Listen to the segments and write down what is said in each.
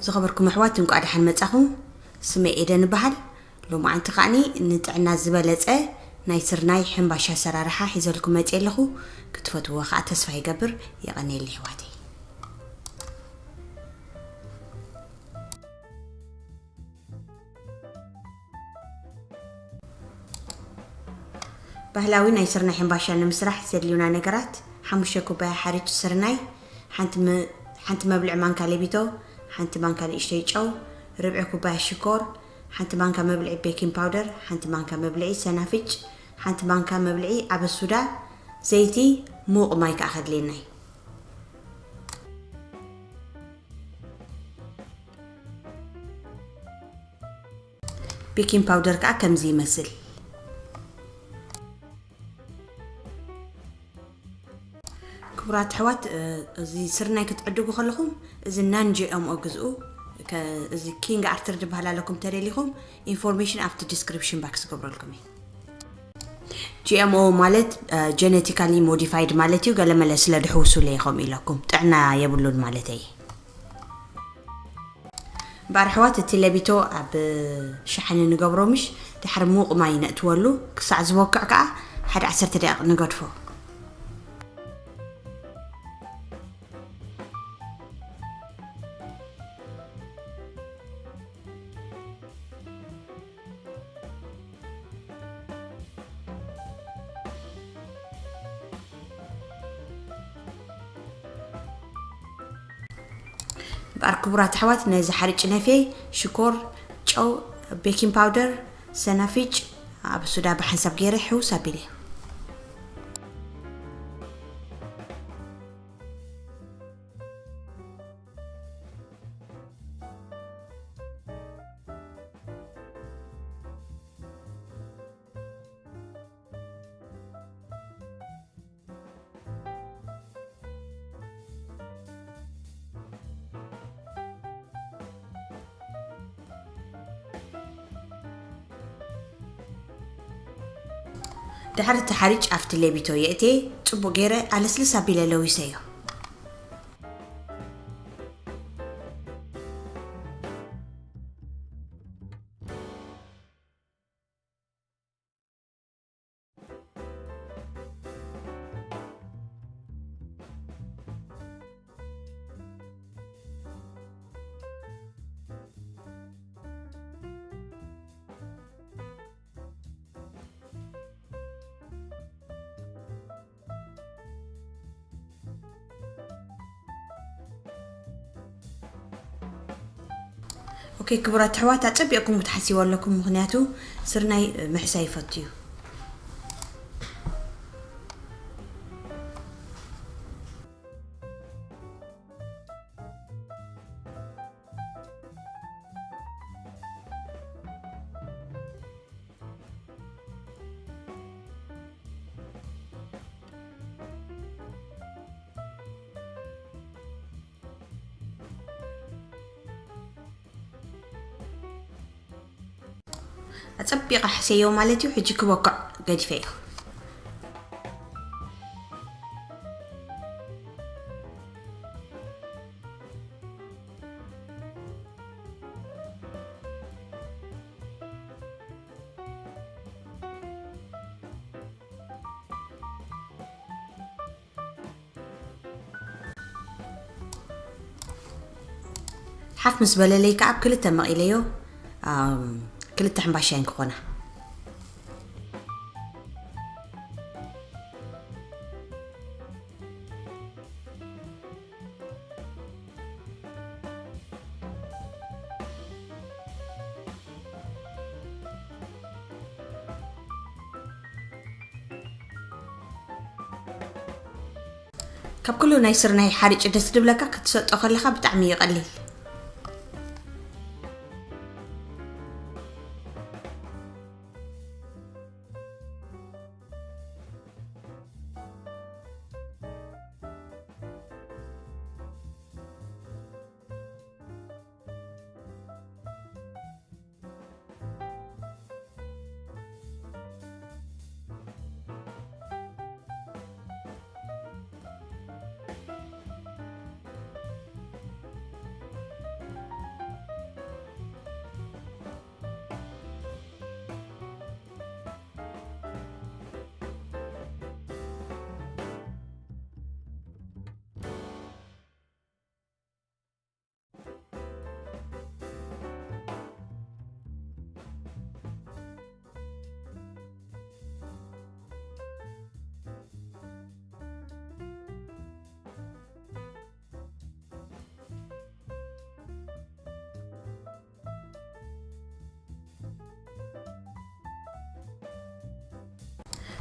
ዝኸበርኩም ኣሕዋት፣ እንቋዕ ደሓን መጻኹም። ስመይ ኤደን እበሃል። ሎማዓንቲ ከኣኒ ንጥዕና ዝበለጸ ናይ ስርናይ ሕምባሻ ኣሰራርሓ ሒዘልኩም መጽየ ኣለኹ። ክትፈትውዎ ከኣ ተስፋ ይገብር። የቐንየለይ ኣሕዋተይ። ባህላዊ ናይ ስርናይ ሕምባሻ ንምስራሕ ዘድልዩና ነገራት፣ ሓሙሽተ ኩባያ ሓርጭ ስርናይ፣ ሓንቲ መ-፣ ሓንቲ መብልዒ ማንካ ሌቢቶ፣ ሓንቲ ማንካ ንእሽተይ ጨው፣ ርብዒ ኩባያ ሽኮር፣ ሓንቲ ማንካ መብልዒ ቤኪንግ ፓውደር፣ ሓንቲ ማንካ መብልዒ ሰናፍጭ፣ ሓንቲ ማንካ መብልዒ ኣበሱዳ፣ ዘይቲ፣ ምዉቕ ማይ ከኣ ከድልየና እዩ። ቤኪንግ ፓውደር ከኣ ከምዚ ይመስል። ክቡራት ኣሕዋት፣ እ፣ እዚ ስርናይ ክትዕድጉ ከለኹም፣ እዚ ናን ጂ ኤም ኦ ግዝኡ። ከ-፣ እዚ ኪንግ ኣርተር ዝበሃል ኣለኩም፣ ተደሊኹም ኢንፎርሜሽን ኣብቲ ዲስክሪፕሽን ባክስ ክገብረልኩም እዩ። ጂ ኤም ኦ ማለት፣ እ፣ ጀነቲካሊ ሞዲፋይድ ማለት እዩ። ገለመለ ስለ ድሕውሱለ እዩ ከምኡ ኢለኩም፣ ጥዕና የብሉን ማለተይ። እምበኣር ኣሕዋት፣ እቲ ሌቢቶ ኣብ ሸሓኒ ንገብሮ፣ ምሽ ድሓር ምዉቕ ማይ ነእትወሉ። ክሳዕ ዝበክዕ ከኣ ሓደ ዓሰርተ ደቂቕ ንገድፎ። እምበኣር ክቡራት ኣሕዋት፣ ነዚ ሓርጭ ነፍየ ሽኮር፣ ጨው፣ ቤኪንግ ፓውደር፣ ሰናፍጭ ኣብ ሱዳ ብሓንሳብ ገይረ ሕውስ ኣቢለ። ድሕሪ እቲ ሓርጭ ኣብቲ ሌቢቶ የእትየ፣ ጽቡቕ ገይረ ኣለስልስ ኣቢለ ለዊሰዮ። ኦኬ፣ ክቡራት ኣሕዋት፣ ኣጸቢቕኩም ክትሓስይዎ ኣለኩም፣ ምኽንያቱ ስርናይ ምሕሳይ ይፈቱ እዩ። ኣጸቢቐ ሕሰዮ ማለት እዩ። ሕጂ ክበኩዕ ገዲፈ እዩ። ሓፍ ምስ በለለይ ከኣ ኣብ ክልተ መቒለዮ፣ ኣም፣ ክልተ ሕምባሻ እየን ክኾና። ካብ ኩሉ ናይ ስርናይ ሓርጭ ደስ ድብለካ ክትሰጦ ከለኻ ብጣዕሚ ይቐልል።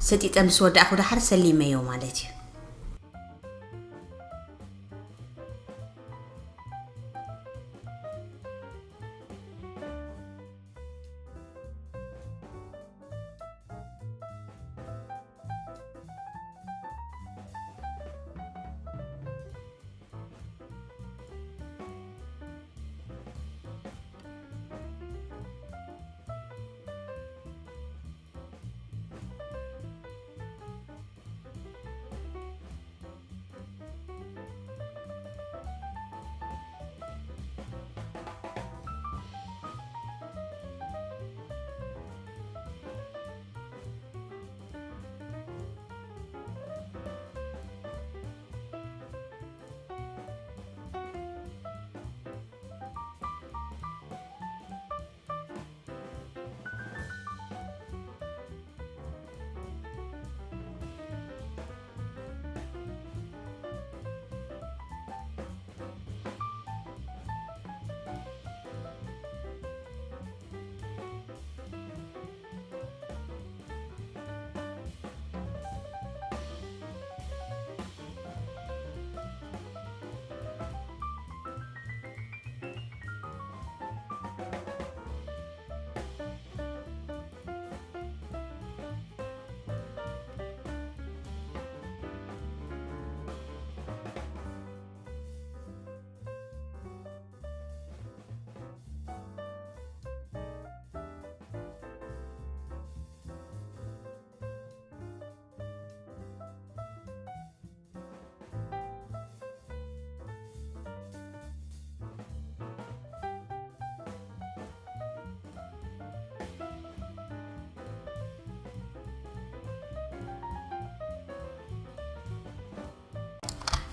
ሰጢጠ ምስ ወዳእኹ ደሓር ሰሊመዮ ማለት እዩ።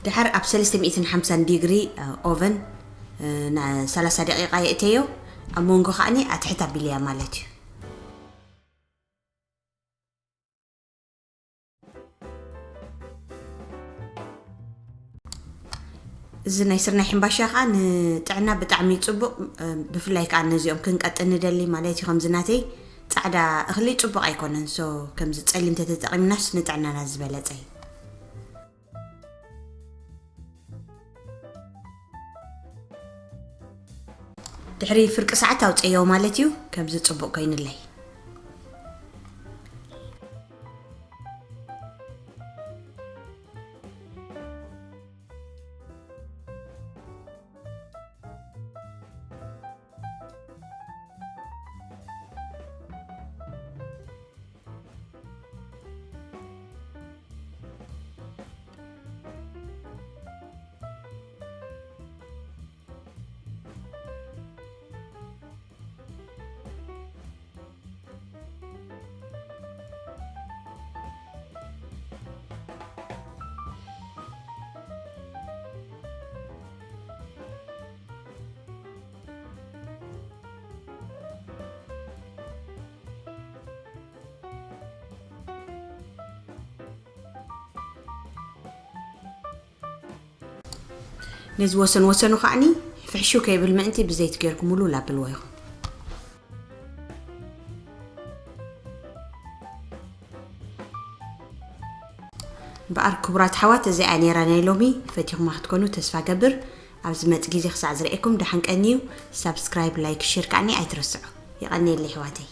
ድሓር ኣብ ሰለስተ ሚእትን ሓምሳን ዲግሪ ኦቨን ን ሰላሳ ደቂቃ የእተዮ። ኣብ መንጎ ከዓኒ ኣትሕት ኣቢለያ ማለት እዩ። እዚ ናይ ስርናይ ሕምባሻ ከዓ ንጥዕና ብጣዕሚ እዩ ፅቡቅ። ብፍላይ ከዓ ነዚኦም ክንቀጥ ንደሊ ማለት እዩ። ከምዚ ናተይ ፃዕዳ እኽሊ ፅቡቅ ኣይኮነን። ሶ ከምዚ ፀሊም ተተጠቂምናስ ንጥዕናና ዝበለፀ እዩ። ድሕሪ ፍርቂ ሰዓት ኣውፀዮ ማለት እዩ። ከምዚ ፅቡቅ ኮይንለይ። ነዚ ወሰን ወሰኑ ከዓኒ ፍሕሹ ከይብል ምእንቲ ብዘይቲ ጌርኩምሉ ላብልዎ ኢኹም። እምበኣር ክቡራት ኣሕዋት፣ እዚኣ ነይራ ናይ ሎሚ። ፈቲኹማ ክትኮኑ ተስፋ ገብር። ኣብ ዝመጽእ ግዜ ክሳዕ ዝርእየኩም ደሓን ቀንዩ። ሳብስክራይብ፣ ላይክ፣ ሼር ከዓኒ ኣይትረስዑ። የቐንየለይ ኣሕዋተይ።